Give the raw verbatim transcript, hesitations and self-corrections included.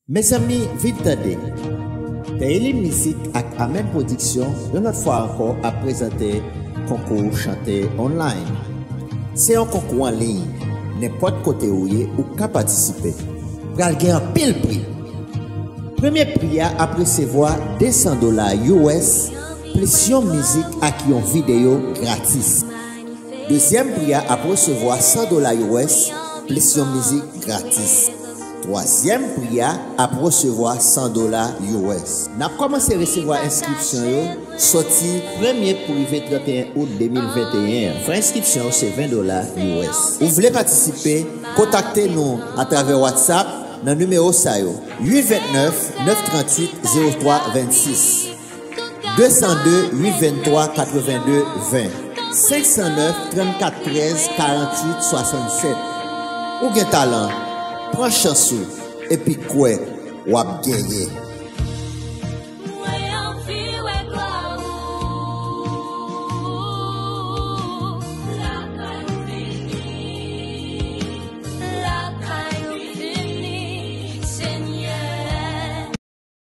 Mezanmi, vin tande. Teyeli Mizik ak Amen Pwodiksyon yon lòt fwa ankò ap prezante konkou chante online. Se yon konkou an liy. Nenpòt kote ou ye, ou ka patisipe. Pral gen anpil pri. Premye pri a ap resevwa de san dola U S plis yon mizik ak yon videyo gratis. Dezyèm pri a ap resevwa san dola U S plis yon mizik gratis. Twazyèm pri a ap resevwa san dola U S. N ap kòmanse resevwa enskripsyon yo soti premye pou rive trannteyen out de mil venteyen an. Frè enskripsyon yo se ven dola U S. Ou vle patisipe? Kontakte nou atravè WhatsApp nan nimewo sa yo: uit vennèf, nèf tranntuit, zewo twa vennsis, de san de, uit venntwa, katrevenn de, ven, senk san nèf, trannkat trèz, karanntuit, swasannsèt. Ou gen talan, pran chans ou, epi kwè w ap genyen.